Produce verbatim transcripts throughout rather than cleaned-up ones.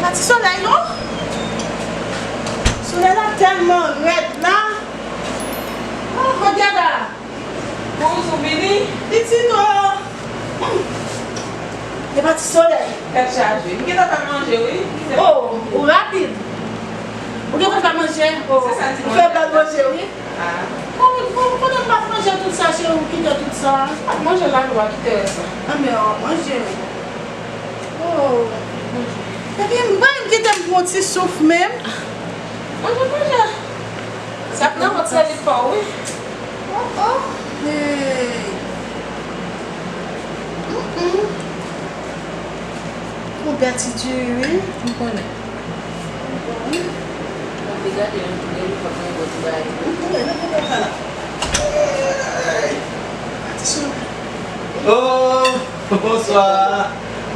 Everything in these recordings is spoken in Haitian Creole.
Pa ti solèy non. Solèy la tèlman rèd la. Oh, Jada. Bonjou, Vini. Pitit o. Hmm. E pa ti solèy. Tèt chaje. M gentan fè manje, wi. Oh, ou rapid. Ou gentan fè manje? Oh, ou fè bèl manje, wi. Ah. Bon, bon, pandan m ap manje tout sa, cheri, ou kite tout sa. M ap manje la, nou va kite rès la. Ah, men, oh, manje. Oh. Epi, m pa menm kite m pran ti souf menm. Manje, manje. Sa pran yon ti lè pa w, wi. Oh, oh. Hey. Mm-mm. Ou pèdi diri, wi. M konnen. M konnen. Mwen te gade yon tou, gen yon fòk mwen bò ti bagay. M konnen, nan pwoblèm sa la. Hey. Pati sou. Oh, bonswa.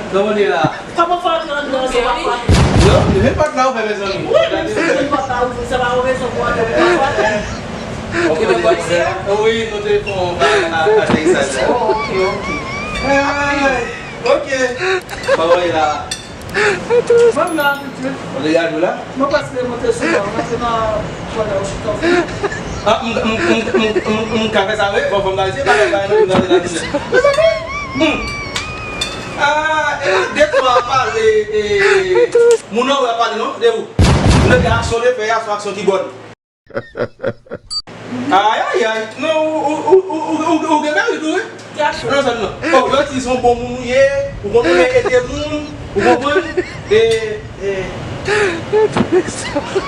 Kòman w ye la? Kòman fè antre anndan sa w ap frape? Non, men pòt la ouvè, mezanmi. Wi, menm si pòt la ouvè, se pa yon rezon pou antre, pou frape. Ok, wi, nou te fè yon bagay a, a aterisaj la. Oh, ok, ok. Ay, ok. Kòman w ye la? Mwen la, pitit. Ou te gade la? Mwen paske monte sou la, mwen te nan pwòt la, ou chita. Ah, m, m, m ka fè sa, wi. Bon, fò m ta di, bagay, bagay, mwen te nan la. Mezanmi! Hmm. Ah, e pa de twa pale, e, moun nan ou ap pale, non? De ou? Moun nan gen aksyon de fè, aksyon, aksyon ki bòn. Ayayay, non, ou, ou gen merit ou, wi. Ki aksyon? Non, sa non. Oh, yo di se yon bon moun ou ye, ou konn ede moun, ou konprann? E, e,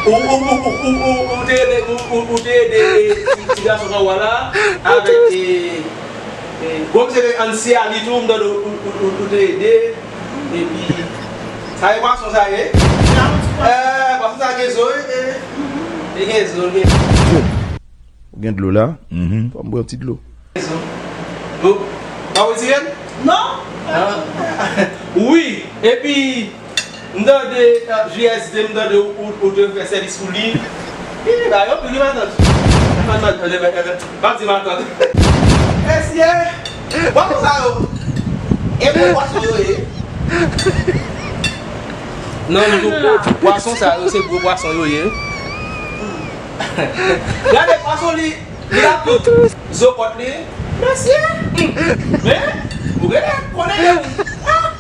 ou, ou, ou, ou, ou, ou te ede, ou, ou, ou te ede, e, ti, ti gason pa w la, avèk, e, e, bon, se te ann sèvi tou, m tande ou, ou, ou, ou te ede, epi, sa e pwason sa ye? E, pwason sa gen zo, e, e, li gen zo, li gen. Ou gen dlo la? Mhm. Fò m bwè yon ti dlo. Dlo? Pa w sirèn? Non. Ah. Wi, epi, m tande, euh, J S D, m tande ou, ou, ou te fè sèvis pou li. Ih, ba yo, pi li matant. Matant, matant, matant. Pa di matant. Mesye, pwason sa yo. E gwo pwason yo ye. Non, m di w, pwason sa yo, se gwo pwason yo ye. Gade pwason li, li ap tout zo kòt li. Mesye, men, ou genlè konnen de moun. Ah!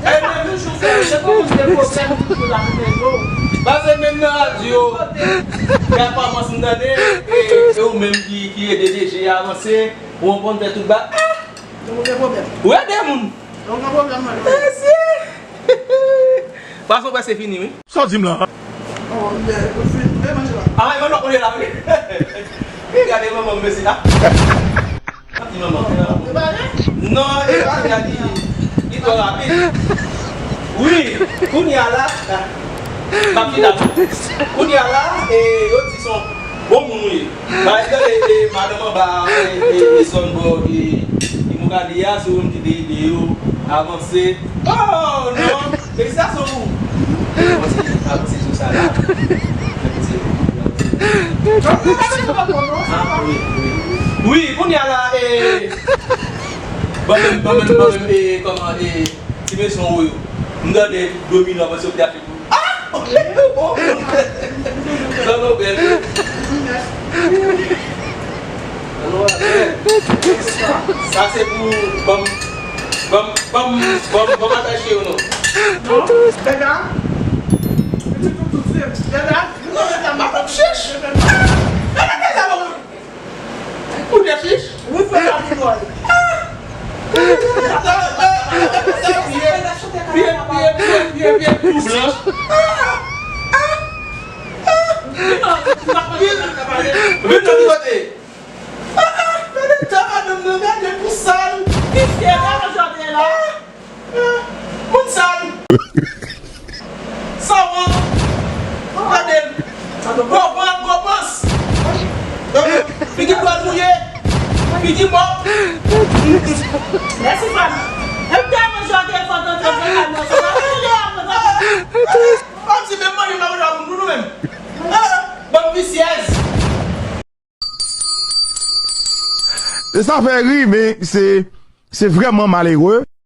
E pa toujou fè, se pou moun gen pwoblèm, toujou la pou rezo. Pase menm nan radyo, y ap avanse m tande, e, e ou menm ki, ki ede D J avanse, ou konprann fè tout ba. Ah! Donk ou gen pwoblèm. Ou ede moun. Donk ou gen pwoblèm, mwen. Mesye! Pwason prèske fini, wi. Sa w di m la? Oh, yeah, ou fin, men manje la. Ah, e manman kote la, wi. Wi, gade manman m, mesye. Ah. Ti manman. Non, e pa li, li, li twò rapid. Wi, kounye a la, m ap chita. Kounye a la, e, yo di se yon bon moun ou ye. Ba, e, e, e, madanm anba, e, e, e, zòn bò, e, e, Mokali a, se ou menm ki te ede yo avanse. Oh, non! Felisitasyon pou ou. Avanse, avanse sou sa la. Ah, wi, wi. Wi, kounye a la, e, ban menm, ban menm, ban menm, e, kòman, e, ti mesye yo. M tande domino avanse, yo te achte pou. Ah! Zòn Obèl. Sa se pou banm, banm, banm, banm, banm atache yo non. Non, Dada. Pitit ou tout se Dada. Non, Dada, m ap chèch. Dada, Dada, Ou te chich? Wi, frè, pa pi lwen. Vye, vye, vye, vye, vye, tou blan. Vin nan ki kote? Gade ta madanm nan, gade pou sal. Visye, gade jan w te la. Moun sal. Sanwont. Gade l. Gwo van, gwo pans. Figi dwèt mouye. Figi mò. Mèsi, frè m. E m te manje w te fò tantan fè kay mwen. Sa pa vle apre sa. Ou di menm manje m la manje moun doudou menm. Bann visyèz. Sa fè ri, men se, se vrèman malere.